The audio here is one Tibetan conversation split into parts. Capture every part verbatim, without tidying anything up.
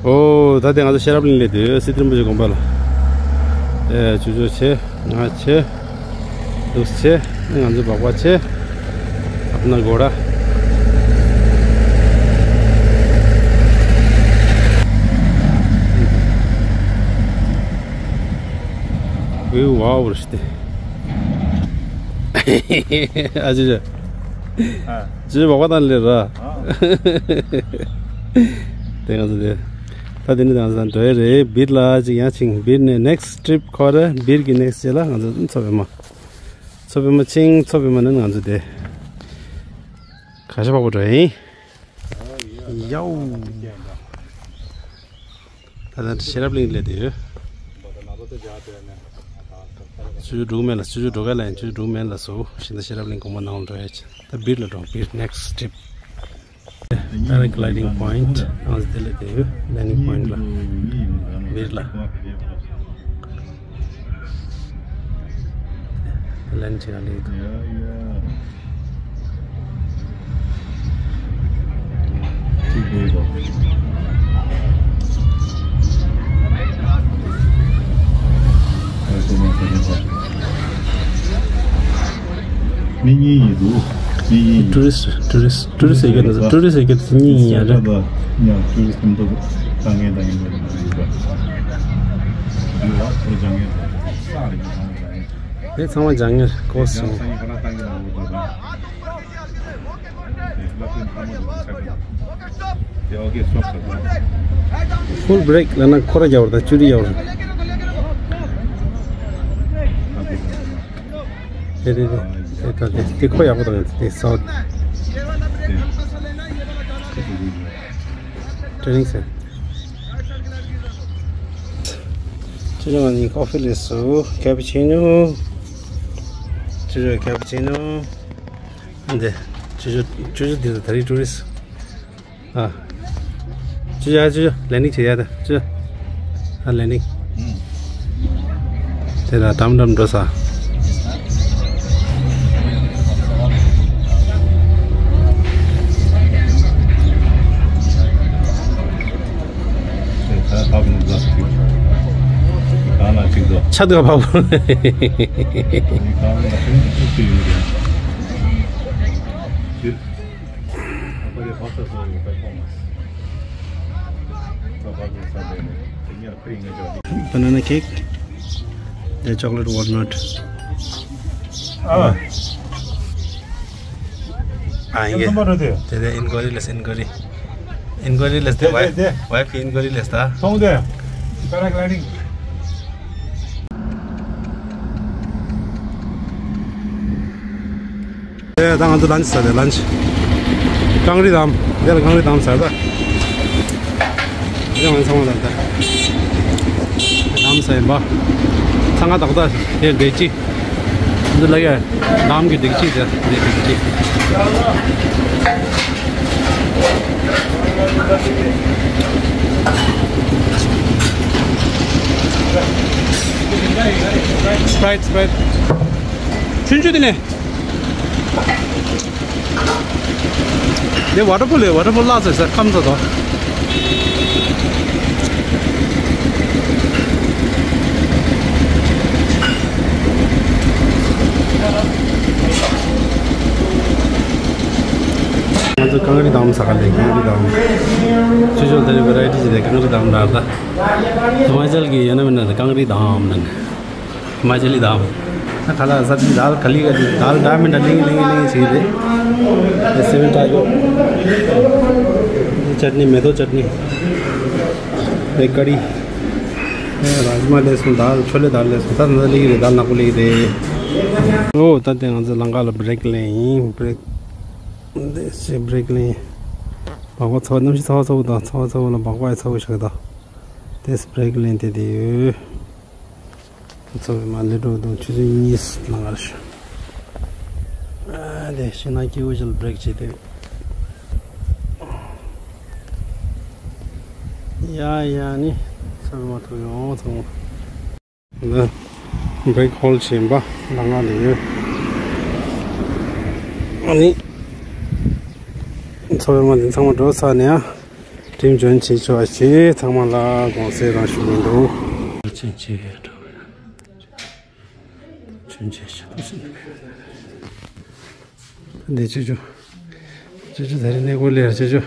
ཨོ། ད་ལྟ་ང་ཚོ་ཤེས་རབ་གླིང་སླེབས་དུས་སྲིད་རིན་པོ་ཆེ་དགོན་པ་ལ། ཨེ། ཅོ་ཅོ་ཆེ། ང་ཆེ། འདུག་ཆེ། ང་ཚོ་སྦག་སྦག་ཆེ། ཨ་ན་གོ་ར། ཝེའུ་ཝའོ་རེད་ཤི་ཏེ། ཨ་ཅེ་ཅེ། ཨ། ཅེ་ཅེ་སྦག་སྦག་བཏང་ལེ་ར། ཨ། དེ་ང་ཚོ་དེ། ད་དེ་ནི་དང་ས་འགྲོ་ཡ་རེད། སྦིར་ལ་ཅིག་ཡང་ཕྱིན། སྦིར་ནས་ནེགསི་ཊི་ཊི་རིབ་ཁོ་ར། སྦིར་གི་ནེགསི་ཊི་རྗེས་ལ་ང་ཚོ་མཚོ་པདྨ། མཚོ་པདྨ་ཕྱིན། མཚོ་པདྨ་ནས་ང་ཚོ་དེ་གར་ཞ་སྦག་སྦག་འགྲོ་ཡིན། ཡའོ། ད་ལྟ་ཤེས་རབ་གླིང་སླེབས་དུས། ཅོ་ཅོ་འགྲོ་གི་མེད་ལ། ཅོ་ཅོ་འགྲོ་ག་ལ་ཡིན། ཅོ་ཅོ་འགྲོ་གི་མེད་ལ་སོ། ཤིན་ཏུ་ཤེས་རབ་གླིང་དགོན་པ་ནང་ལ་འགྲོ་ཡ་ཆེ། ད་སྦིར་ལ་འགྲོ། སྦིར་ནེགསི་ཊི་ཊི་རིབ། Paragliding point ཨང་དེ་ལ་དེ་ཡོད། Landing point ལ་སྦིར་ལ། ལན་ཆེ་ག་ལེགས་འདུག་མི་གཉིས་ཡིན་འདུག་མི་གཉིས་ཡིན། ཊུ་རི་སི་ཊི། ཊུ་རི་སི་ཊི། ཊུ་རི་སི་ཊི་ཟེར་གྱི་འདུག་ཊུ་རི་སི་ཊི་ཟེར་གྱི་འདུག་མི་གཉིས་ཡིན་ཡ་རེད། ཡང་ཊུ་རི་སི་ཊི་མི་འདུག་དཀའ་ངལ་དང་ཡིན་པ་རེད་མ་རེད་པ། འདི་ལ་ཁོ་སྦྱང་ངེས་རེད། ས་རེད། ཁོ་སྦྱང་ངེས་རེད། དེ་ཚང་མ་སྦྱང་ངེས་ཀོ་སི་ཡིན། ཕུལ་བྷི་རེག་ལབ་ན་ཁོ་ར་རྒྱག་པ་རེད། ད་ཅུ་རི་རྒྱག་པ་རེད། དེ་དེ་དེ་དེ་ད་དེ་དེ་ཁོ་ཡག་པོ་དང་དེ་སའུ་ཐི་ཊེ་ནིང་སེ། ཅོ་ཅོ་ང་གཉིས་ཀོ་ཕི་ལས་སུ། ཀེ་པུ་ཅི་ནོ། ཅོ་ཅོ་ཀེ་པུ་ཅི་ནོ། འདི། ཅོ་ཅོ་ཅོ་ཅོ་འདི་ད་རེས་ཊུ་རི་སི་ཊི། ཨ། ཅོ་ཅོ་ཨ་ཅོ་ཅོ་ལེན་ཌིང་བྱེད་ཡ་ད་ཅོ། ཨ་ལེན་ཌིང་། དེ་ལ་འགྲམ་འགྲམ་འགྲོ་ས། ཆ་དུ་བ་བ། Banana cake, the chocolate walnut. ཨ། ཨ། ཡིན་གྱི། དེ་དེ་ཨིན་ཀོ་རི་ལས། ཨིན་ཀོ་རི། ཨིན་ཀོ་རི་ལས་དེ། དེ་ཝའི་དེ། ཝའི་ཕི་ཨིན་ཀོ་རི་ལས་ད། སོང་དེ། པེ་ར་གི་ལའི་ཌིང་། ཨེ། ད་ང་ཚོ་ལན་ཆི་ཟ་རེད། ལན་ཆི། ཀང་རི་དམ། འདི་ལ་ཀང་རི་དམ་ཟེར་ད། འདི་ང་ཚང་མ་ལ་ད་དམ་ཟ་ཡིན་པ། ཚང་མ་ཏག་ཏག་དེར་བསྡད་ཅི། འདི་ལ་ཡ་དམ་གྱི་སྡིག་ཅི་ཟེར། འདི་སྡིག་ཅི། སི་པ་རའི་ཊི། སི་པ་རའི་ཊི། ཆུང་ཆུང་དེ་ནས། དེ་ཝ་ཊར་ཕོལ་རེད། ཝ་ཊར་ཕོལ་ལ་ཟེར་ཟེར་ཁམས་ཚོ་དང་། ང་ཚོ་ཀང་རི་དམ་ཟ་ག་ལེ། ཀང་རི་དམ། ཆུ་ཆུ་དེ་རིང་བེ་རའི་ཊི་ཅི་དེ་ཀང་རི་དམ་ར་ད། ཧི་མ་ཅལ་གྱི་ཡོད་ན་མེད་ན་ཀང་རི་དམ་ནི། ཧི་མ་ཅལ་ལི་དམ། ད་ག་ལ་ས་ཏི་དཱལ་ག་ལི་ག་ལི་དཱལ་འདྲ་མི་འདྲ་ལིང་ལིང་ལིང་བྱེད་དེ། དེ་སེ་བན་ཏ་ཡོ། དེ་ཅཊ་ནི་མེ་ཏོག་ཅཊ་ནི། དེ་ཀ་རི། དེ་རཱཇ་མ་ལས་སོང་། དཱལ་ཆོ་ལེ་དཱལ་ལས་སོང་། ད་ད་ལི་རེད། དཱལ་ནག་པོ་ལི་རེད། ཨོ་ད་དེ་ང་ཚོ་ལམ་ཁ་ལ་བྷི་རེག་ལེན་ཡིན། བྷི་རེག་དེ་སེ་བྷི་རེག་ལེན། སྦག་སྦག་ཚ་བ། གནམ་གཤིས་ཚ་བ་ཚ་བོ་དང་། ཚ་བ་ཚ་བོ་ལ་སྦག་སྦག་ཚ་བོ་ཞིག་དང་། དེ་སེ་བྷི་རེག་ལེན་དེ་དེ་ཡོད། ཚོ་བའི་མ་ལི་འགྲོ་དང་ཆུ་ཚོད་གཉིས་ལ་ངར་ཤོ། ཨ་དེ་ཤི་ན་སྐྱེ་བོ་ཞིག་ལ་བྷི་རེག་བྱས་ཏེ། ཡ་ཡ་ནི་ཚོ་བའི་མ་ཐུག་ཡོང་ཚང་མ། བྷི་རེག་ཧོལ་ཆེན་པ་ལ་ང་ལ་ཡོད། ཨ་ནི། ཚོགས་པའི་མི་འདི་ཚང་མ་འགྲོ་ཚར་ནས་ཨ། འགྲིམ་འཇོན་བྱེད་ཆོག་ཅེས་ཚང་མ་ལ་དགོངས་སེལ་རང་ཞུ་གི་འདུག་ཆེན་ཆེ་འགྲོ། ཆུན་ཆེ་ཞིག་འདི་ཆུ་ཆུ། ཆུ་ཆུ་ད་རེས་གནས་སྐོར་ལས་ཆུ་ཆུ།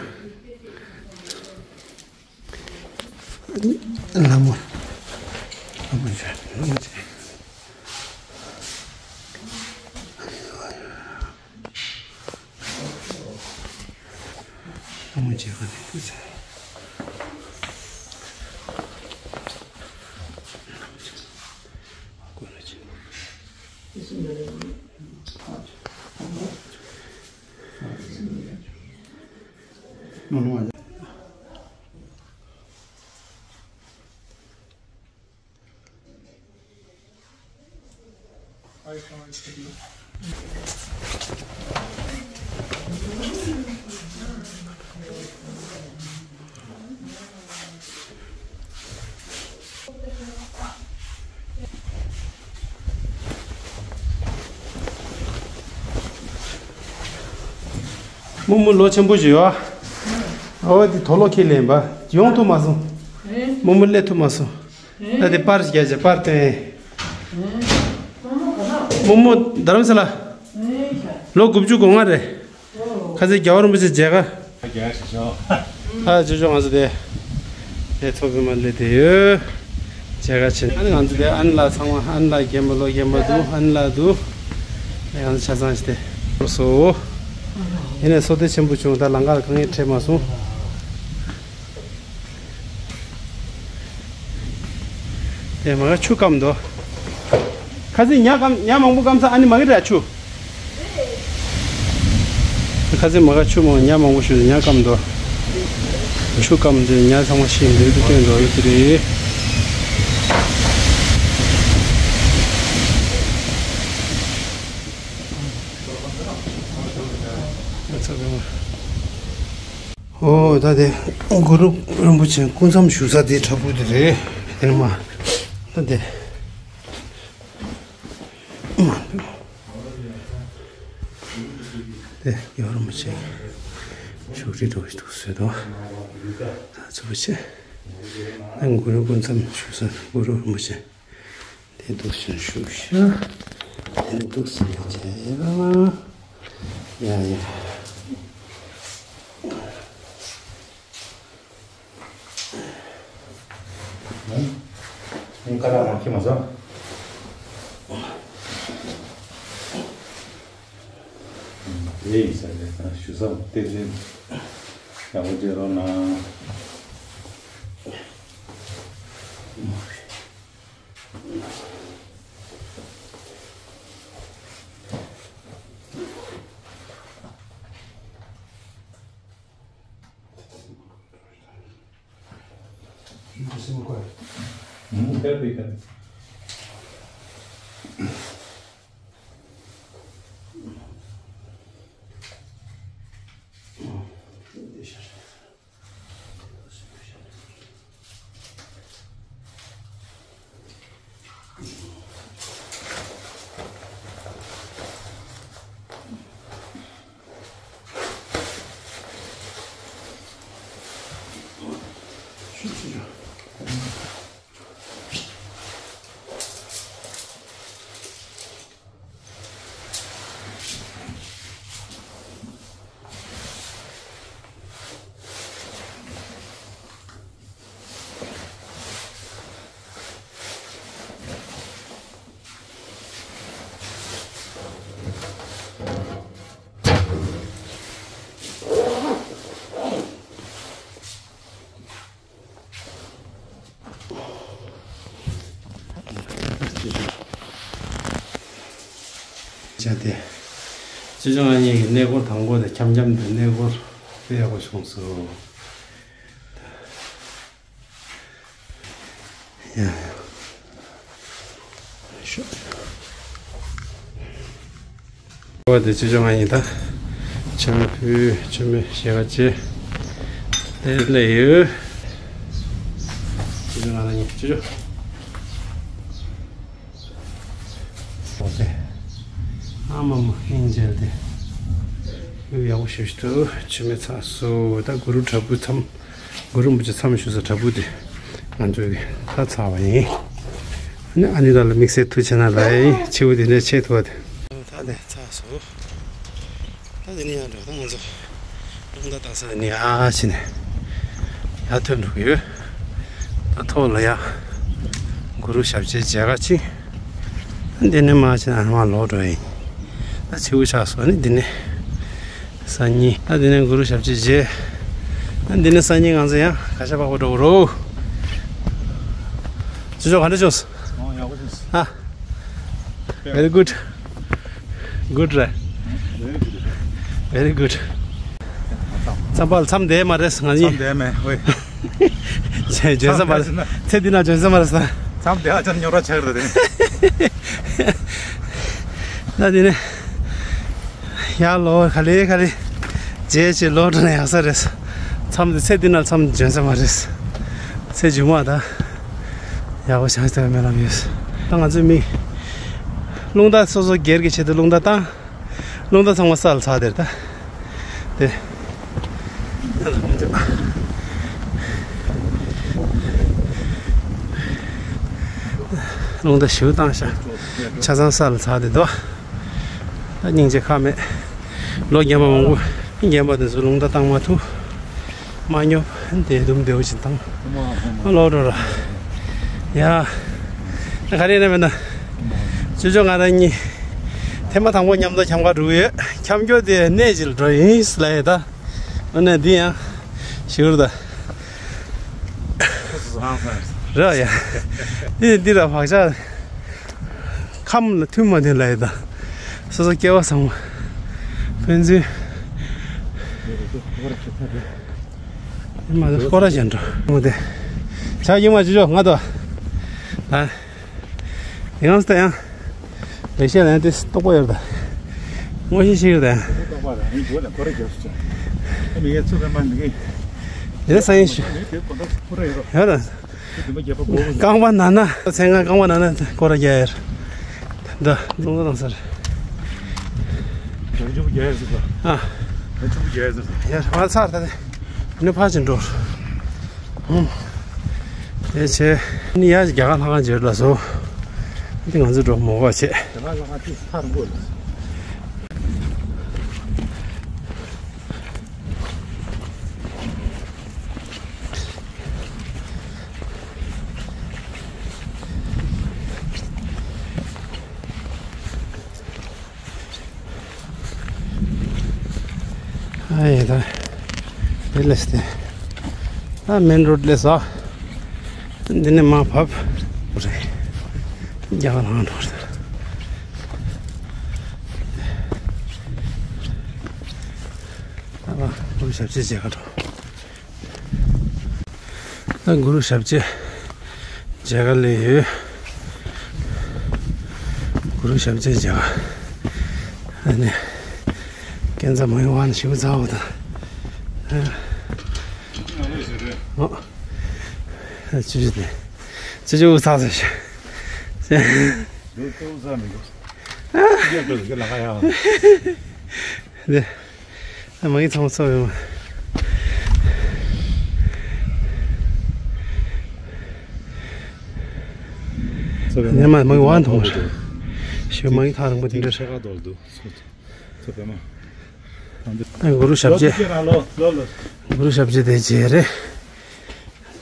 ལ་མོ། ལ་མོ་ཆེ། ལ་མོ་ཆེ། ལ་མོ་ཆེ་ག་ནས་ཕུལ་ཚེ། རྨོ་མོ་ལོ་ཆེན་པོ་ཞིག་ཡོད། ཨ་བ་དེ་དོ་ལོ་ཁྱེར་ལེན་པ་ཡོང་ཐུབ་མ་སོང་། རྨོ་མོ་སླེབས་ཐུབ་མ་སོང་། ད་དེ་པར་རྒྱག་བྱས་པར་སྟོན། རྨོ་མོ་རྡ་རམ་ས་ལ། ལོ་དགུ་བཅུ་གོ་ལྔ་རེད། ཁ་ཚེ་རྒྱལ་བ་རིན་པོ་ཆེ་མཇལ་ཁ། ཨ་ཅོ་ཅོ་ང་ཚོ་དེ། དེ་ཚོགས་པའི་མ་ལེ་དེ་ཡོད། མཇལ་ཁ་ཕྱིན། ཨ་ནི་ང་ཚོ་དེ་ཨ་ནི་ལགས་ཚང་མ་ཨ་ནི་ལགས་རྒན་པ་ལོ་རྒན་པ་འདུག་ཨ་ནི་ལགས་འདུག་ཨ་ནི་ང་ཚོ་ཆ་ཚང་ཞིག་དེ། སོ། ཡིན་ནས་བསོད་བདེ་ཆེན་པོ་བྱུང་། ད་ལམ་ཁ་ལ་དཀའ་ངལ་འཕྲད་མ་སོང་། དེ་མ་ག་ཆུ་སྐམ་འདུག་ཁ་སང་ཉ་སྐམ་ཉ་མང་པོ་སྐམ་ས་ཨ་ནི་མ་གི་ར་ཆུ། ཁ་སང་མ་ག་ཆུ་མང་ཉ་མང་པོ་ཞུ་ཉ་སྐམ་འདུག་ཆུ་སྐམ་དེ་ཉ་ཚང་མ་ཤི་འདུག་དུ་སྟོན་འདུག་ཡོད་དེ་རེད། ཨོ་ད་དེ་གུ་རུ་རིན་པོ་ཆེ་སྐུ་མཚམས་བཞུགས་ས་དེ་དྲག་པོ་དེ་རེད། དེ་ནི་མ་ད་དེ་མ་དེ་གུ་རུ་རིན་པོ་ཆེ་བཞུགས་ཁྲི་འགྲོ་ཞིག་འདུག་ཟེར་དོ། ད་ཚུ་པོ་ཆེ་ད་གུ་རུ་སྐུ་མཚམས་བཞུགས་ས་གུ་རུ་རིན་པོ་ཆེ། དེ་འདུག་སེ་བཞུགས་ཤག་དེ་འདུག་སེ་བྱས་ཡ། ཡ་ཡ། ཁ་ལག་མ་ཁྱི་མ་ཟ། དེ་ཡིན་ས་རེད། ད་ཞུ་ས་དེ་རེད། ཡག་པོ་བྱེད་རོགས་གནང་། བྱས་ཏེ། ཅི་ལྕོགས་ང་གཉིས་ཀྱི་གནས་སྐོར་དང་པོ་དེ་འཆམ་འཆམ་དུ་གནས་སྐོར་དཔེ་ཡག་པོ་བྱུང་སོང་། ཡ། ཤོ། བ་དེ་ཅི་ལྕོགས་ང་གཉིས་ད། ཆ་མེད་ཕུ་ཆ་མེད་ཞེ་ག་ཅེ། དེ་ལས་ཡོད། ཅི་ལྕོགས་ང་ལ་གཉིས་ཅི་ལྕོགས། ཨ་མ་མ་ཨིན་ཇེལ་དེ། ཡག་པོ་ཞེ་པོ་ཞིག་འདུག་མཆོད་མེ་ཚར་སོང་། ད་གུ་རུ་བྲག་ཕུག་མཚམས། གུ་རུ་རིན་པོ་ཆེ་མཚམས་བཞུགས་ས་བྲག་ཕུག་དེ་ང་ཚོས་ད་ཚར་བ་ཡིན། ཨ་ནི་ཨ་ནི་རང་ལ་དམིགས་བསལ་ཐུགས་ཆེ་གནང་ལགས། ཕྱི་པོ་དེ་འདྲ་ཆེ་ཐུབ་པ་དེ། ད་དེ་ཚར་སོང་། ད་དེ་ནས་ཡར་འགྲོ། ད་ང་ཚོ་རླུང་རྟ་བཏང་ས་དེ་ནས་ཡར་ཕྱིན་ནས་ཡར་ཐོན་འགྲོ་གི་ཡོད། ད་ཐོག་ལ་ཡ་གུ་རུ་ཞབས་རྗེས་མཇལ་ཁ་ཕྱིན། འདི་ནས་མར་ཕྱིན་ན་མར་ལོག་འགྲོ་ཡིན། ད་བྱིའུ་ཆགས་སོང་ནི། འདི་ནས་སང་ཉིན། ད་འདི་ནས་གུ་རུ་ཞབས་རྗེས་མཇལ། ད་འདི་ནས་སང་ཉིན་ང་ཚོ་ཡང་གར་ཞ་པགས་པ་འགྲོ་གི་རེད། ཅོ་ཅོ་ག་འདྲ་བྱུང་སོང་། ཨོ། ཡག་པོ་བྱུང་སོང་། ཨ། Very good. Good རེད། Very good. མཚམས་པ་མཚམས་བསྡད་མ་རེད་ང་གཉིས། མཚམས་བསྡད་མེད་ཝེ། བྱོན་ས་མ་རེད། ཚེ་འདི་ན་བྱོན་ས་མ་རེད་ས། མཚམས་བསྡད་ཨ་ཅག་རྙོག་དྲ་ཆགས་རེད་དེ། ད་དེ་ནས་ཡར་ལོག་ག་ལེ་ག་ལེ་མཇལ་བྱས་ལོག་འགྲོ་ན་ཡག་ས་རེད། མཚམས་དེ་ཚེ་འདི་ན་མཚམས་བྱོན་ས་མ་རེད། ཚེ་མཇུག་མ་ད་ཡག་པོ་བྱང་ཆུབ་སྨོན་ལམ་ཡོད། ད་ང་ཚོའི་མི་རླུང་རྟ་སོ་སོ་སྒེར་གྱི་ཆེད་དུ་རླུང་རྟ་བཏང་། རླུང་རྟ་ཚང་མ་ས་ལ་ཚར་དེར་ད། དེ། རླུང་རྟ་ཞིག་བཏང་ཤག་ཆ་ཚང་ས་ལ་ཚར་དེ་འདུག་ད་སྙིང་རྗེ་ཁག་མེད། ལོ་རྒན་པ་མང་པོ། རྒན་པ་དེ་ཚོ་རླུང་རྟ་བཏང་མ་ཐུབ། མ་སྙོབ། དེ་དུམ་བདེ་བོ་ཅིག་བཏང་། ཨ་ལོག་འགྲོ་ར། ཡ། ག་རེ་ཡིན་ན་མེད་ན། ཅོ་ཅོ་ང་རང་གཉིས། ཐེངས་མ་དང་པོ་མཉམ་དུ་འཁྱམ་ག་འགྲོ་གི་ཡོད། འཁྱམ་རྒྱུ་དེ་གནས་ཅིག་ལ་འགྲོ་ཡིན་ལབ་ཡོད་ད། ཨ་ནི་འདི་ཡང་ཞུ་ར་ད། ར་ཡ། འདི་འདི་ར་བག་ཆགས། ཁམས་ལ་མཐུན་མ་མཐུན་ལབ་ཡོད་ད། སོ་སོ་སྐལ་བ་བཟང་བ། ཕན་ཚུན། ཨེ་མ་ཟེར་སྐོར་ར་བྱས་འགྲོ། མོ་དེ། བྱ་ཡིན་མ་བྱེད་ཆོག་ང་དོ། ད། དེ་ཡང་སྟེ་ཡང་། ལེགས་བཤད་ལ་ཡང་དེ་རྟོགས་པ་ཡོད་ད། དངོས་གཞི་ཤེས་ཡོད་ད་ཡང་། རྟོགས་པ་རང་ཉིད་སྒོ་ལ་སྐོར་ར་རྒྱག་སུ་ཅང་། ཨེ་མི་ངས་ཚུར་ཕན་པ་མི་གི། དེ་ས་ཡིན་ཞུ། མི་དེ་གོ་ད་སྐོར་ར་ཡོད་རོ། ཡོད་ད། རྐང་པ་ན་ན། མཚན་སྔ་རྐང་པ་ན་ན་སྐོར་ར་རྒྱག་ཡར། འདི་རླུང་རྟ་བཏང་ས་རེད། བྱང་ཆུབ་རྒྱལ་ཟེར་བ། ཨ། བྱང་ཆུབ་རྒྱལ་ཟེར་བ། ཡར་ཕར་ཚར་ད་དེ། ནི་ཕར་ཕྱིན་འགྲོ། ཧུམ། དེ་བྱས། ནི་ཡར་རྒྱ་གར་ལྷ་ཁང་མཇལ་ལ་སོང་། འདི་ང་ཚོ་འགྲོ་མོ་བ་བྱས། རྒྱ་གར་ལྷ་ཁང་དེ་ཐག་རིང་པོ་རེད། ཨ་ཡེ་ད། དེ་ལས་ཏེ། ད་མེན་རོཌ་ལས་སོ། འདི་ནས་མར་བབས། རེད། རྒྱ་གར་ལྷང་འགྲོ་རེད། ད་བ་གུ་རུ་ཞབས་རྗེས་མཇལ་ག་འགྲོ། ད་གུ་རུ་ཞབས་རྗེས་མཇལ་ག་སླེབས་ཡོད། གུ་རུ་ཞབས་རྗེས་མཇལ་ག་ཨ་ནི། ཀན་ཚ་མ་ཡོང་བ་ནི་ཞིག་ཚ་བ་དང་། ཨོ། ཅི་ཞིག་དེ། ཅི་ཅི་འུ་ཚ་ཚ་ཞིག་དེ། མ་ཡིག་ཚང་མ་ཚོགས་ཡོང་། ཚོགས་ཡོང་། ཉི་མ་མ་ཡིག་དབང་ཐོང་། ཞོ་མ་ཡིག་ཐག་རིང་པོ་དེ་འདྲ། ཕྱེད་ཀ་རྡོལ་འདུག་ཚོགས་ཚོགས་པས་མ། ད་འདི། ཨ་གུ་རུ་ཞབས་རྗེས། ལོ་ལོ་ལོ། གུ་རུ་ཞབས་རྗེས་དེ་རྗེས་རེད།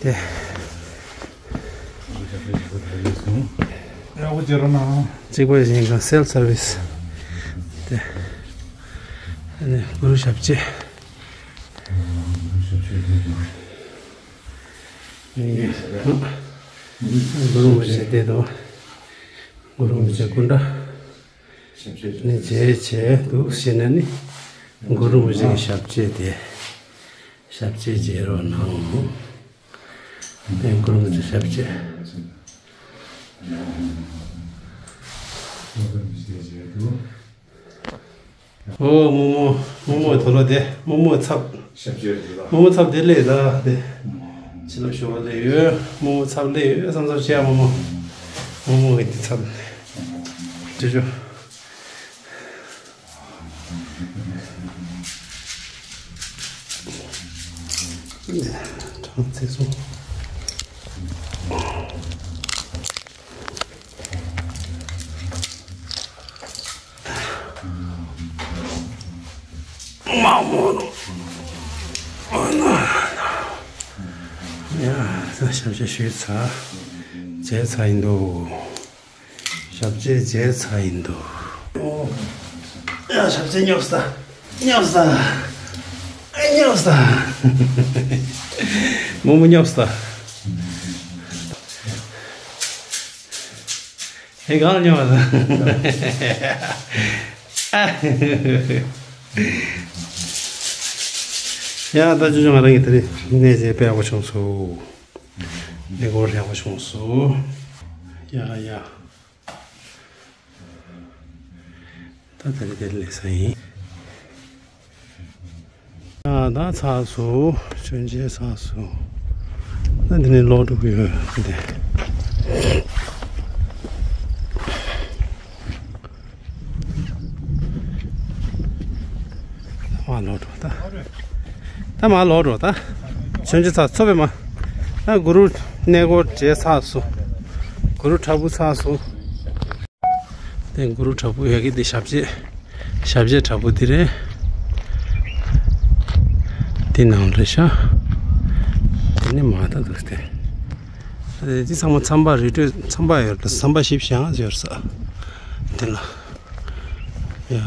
དེ། གཅིག་པ་ཡིན་ཀྱང་self service། དེ། ཨ་ནི་གུ་རུ་ཞབས་རྗེས། གུ་རུ་རིན་པོ་ཆེ་དེ་དང་། གུ་རུ་རིན་པོ་ཆེ་སྐུ་འདྲ། ནི་རྗེས་བྱས་འདུག་ཟེར་ན་ནི། གུ་རུ་རིན་པོ་ཆེ་གི་ཞབས་རྗེས་དེ། ཞབས་རྗེས་མཇལ་རོགས་གནང་། དེ་གུ་རུ་རིན་པོ་ཆེ་ཞབས་རྗེས། ཨོ་རྨོ་མོ། རྨོ་མོ་དོ་ལོ་དེ། རྨོ་མོ་ཚབ། ཞབས་རྗེས་རེད་ལ། རྨོ་མོ་ཚབ་དེ་ལས་ལ་དེ། ཕྱི་ལོགས་ཞོགས་པ་ལས་ཡོད། རྨོ་མོ་ཚབ་ལས་ཡོད་བསམ་བསམ་བྱས་རྨོ་མོ། རྨོ་མོ་གི་དེ་ཚབ། ཅོ་ཅོ། གྲངས་ཚེག་སོང་། མ་མོ་ནོ། ཡ། ད་ཞབས་ཕྱི་ཞུས་ཚར། མཇལ་ཚར་ཡིན་འདུག་ཞབས་རྗེས་མཇལ་ཚར་ཡིན་འདུག་ཨོ། ཡ། ཞབས་རྗེས་སྙོབ་ས། སྙོབ་ས། ཨ། སྙོབ་ས། རྨོ་མོ་སྙོབ་ས། ཧེ། གང་སྙོབ་ས། ཡ། ད་ཅོ་ཅོ་ང་རང་གི་དེ་རིང་གནས་མཇལ་དཔེ་ཡག་པོ་བྱུང་སོང་། གནས་སྐོར་ཡག་པོ་བྱུང་སོང་། ཡ་ཡ། ད་དེ་རིང་དེ་ལས་ས་ཡིན། ཡ། ད་ཚར་སོང་། མཆོད་མཇལ་ཚར་སོང་། ད་འདི་ནས་ལོག་འགྲོ་གི་ཡོད་འདི། མར་ལོག་འགྲོ་ད། ད་མར་ལོག་འགྲོ་ད། མཆོད་མཇལ་ཚར། མཚོ་པདྨ། ད་གུ་རུ་གནས་སྐོར་མཇལ་ཚར་སོང་། གུ་རུ་བྲག་ཕུག་ཚར་སོང་། དེ་གུ་རུ་བྲག་ཕུག་ཡ་གི་དེ་ཞབས་རྗེས། ཞབས་རྗེས་བྲག་ཕུག་དེ་རེད། དེ་ནང་རེད་ཤག་དེ་ནི་མ་ད་འདུག་སྟེ། དེ་ཚང་མ་མཚམས་པ་རི་ཁྲོད་མཚམས་པ་ཡོད་རེད། མཚམས་པ་བཞི་བཅུ་ཞེ་ལྔ་ཡོད་ས། དེ་ལ། ཡ།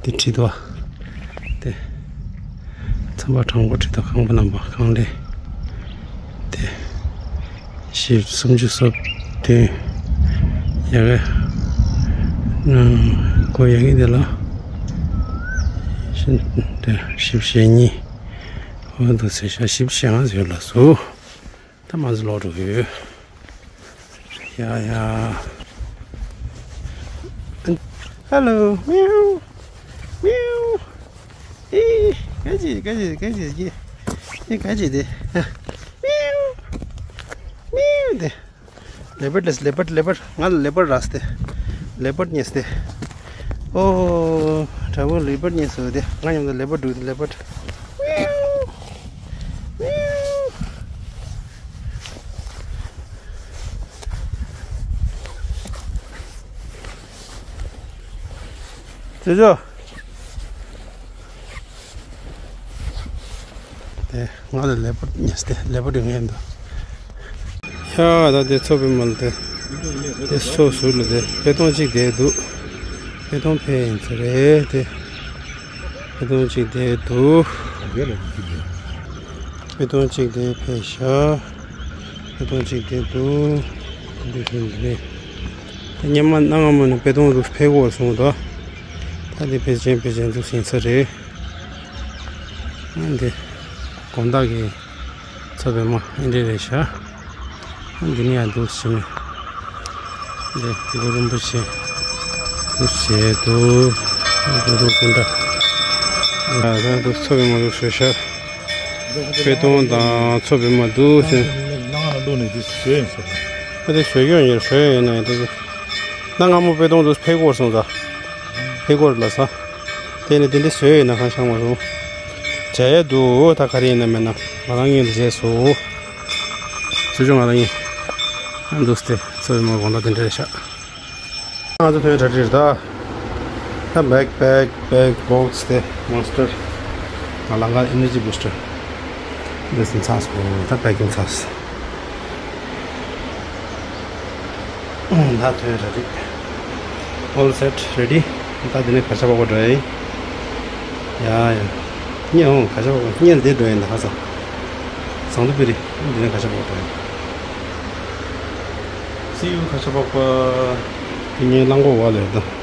དེ་ཁྲི་དོ། དེ། མཚམས་པ་དང་པོ་ཁྲི་དོ། ཁང་པ་རྣམ་པ་གང་ལས། དེ། བཞི་བཅུ་སོ་བདུན། ཡ་གི། ཨ། གོ་ཡ་གི་དེ་ལ། བཞི། དེ་བཞི་བཅུ་ཞེ་གཉིས། འོ་འདུག་སེ་ཤག་བཞི་བཅུ་ཞེ་ལྔ་ཡོད་ལགས་སོ། ད་མ་ཟི་ལོག་འགྲོ་གི་ཡོད། ཡ་ཡ། ཧེ་ལོ། མིའུ། མིའུ། ཨི། ག་ཅི་ག་ཅི་ག་ཅི་ཡི། ཨི། ག་ཅི་དེ། མིའུ། མིའུ་དེ། ལེ་པར་ཌི་ལས། ལེ་པར་ཌི། ལེ་པར་ཌི། ང་ལ་ལེ་པར་ཌི་རག་སྟེ། ལེ་པར་ཌི་རྙེད་སྟེ། ཨོ། དྲ་བོ་ལེ་པར་ཌི་རྙེད་སོང་སྟེ། ང་མཉམ་དུ་ལེ་པར་ཌི་འགྲོ། ལེ་པར་ཌི། མིའུ། མིའུ། ཅོ་ཅོ། དེ་ང་ལ་ལེ་པར་ཌི་རྙེད་སྟེ། ལེ་པར་ཌི་རྙེད་འདུག་ཡ། ད་དེ་མཚོ་པདྨ་ལ་དེ། དེ་མཚོ་ཟུར་ལ་དེ་དཔེ་སྟོང་གཅིག་བསྡད་འདུག་དཔེ་སྟོང་ཕེབས་ཡིན་ས་རེད་དེ། དཔེ་སྟོང་གཅིག་བསྡད་འདུག་དཔེ་སྟོང་གཅིག་དེ་ཕེབས་ཤག་དཔེ་སྟོང་གཅིག་བསྡད་འདུག་འདི་བཞིན་རེད། ད་སྔོན་མ་གནའ་སྔ་མོ་ནས་དཔེ་སྟོང་འདུག་ཕེབས་ཀྱི་ཡོད་གསུངས་འདུག་ད་དེ་ཕེབས་ཀྱིན་ཕེབས་ཀྱིན་འདུག་ཟིན་ས་རེད། འདི་དགོང་དག་གི་མཚོ་པདྨ་འདི་འདྲ་རེད་ཤག་འདི་ནས་ཡར་འདུག་ཕྱིན་ནས། འདི་གུ་རུ་རིན་པོ་ཆེ་འདུག་བྱས་འདུག་གུ་རུ་སྐུ་འདྲ། ཡ། ད་འདུག་མཚོ་པདྨ་འདུག་བཟོས་ཤག་དཔེ་སྟོང་དང་མཚོ་པདྨ་འདུག་ཟེར། ནང་ལ་བླུགས་ནས་འདི་བཟོས་ཡིན་ཟེར། ཨ། དེ་བཟོས་ཀྱི་ཡོད་ཡིན། བཟོས་ཡོད་ན་ཡང་དེ། གནའ་སྔ་མོ་དཔེ་སྟོང་འདུག་ཕེབས་ཀྱི་ཡོད་གསུངས་ད། ཕེབས་ཀྱི་ཡོད་ལ་ས། དེ་ནས་དེ་འདྲ་བཟོས་ཡོད་ན་གང་ཤང་མ་སོང་། མཇལ་ཡ་འདུག་ད་ག་རེ་ཡིན་ན་མེད་ན་ང་རང་གཉིས་ལ་མཇལ་སོང་། ཚུར་ཕྱོགས་ང་རང་གཉིས། ཨ། འདུག་སྟེ་མཚོ་པདྨ་དགོང་དག་དེ་འདྲ་རེད་ཤག་ང་ཚོ་ཐོན་གྲ་སྒྲིག་རེད་ད། ད་བེག་བེག་བེག་བོག་སི་དེ་མོན་སི་ཊར། ང་ལང་ཀར་ཨེ་ནར་ཇི་བུ་སི་ཊར། འདི་ཚོ་ཚར་སོང་། ད་པེ་ཀིང་ཚར་སོང་། ད་ཐོན་གྲ་སྒྲིག་ཨོལ་སེ་ཊི་རེ་ཌི། ད་འདི་ནས་གར་ཞ་པགས་པ་འགྲོ་ཡ་ཡིན། ཡ་ཡ། གཉིད་འོང་། གར་ཞ་པགས་པ་གཉིད་ལ་འདི་འགྲོ་ཡིན་ད་ཁ་སང་། ཟངས་མདོག་དཔེ་རིས་འདི་ནས་གར་ཞ་པགས་པ་འགྲོ་ཡིན། སི་ཡུ། གར་ཞ་པགས་པ། དེ་ངའི་གླང་གོག་བ་ལས་ད།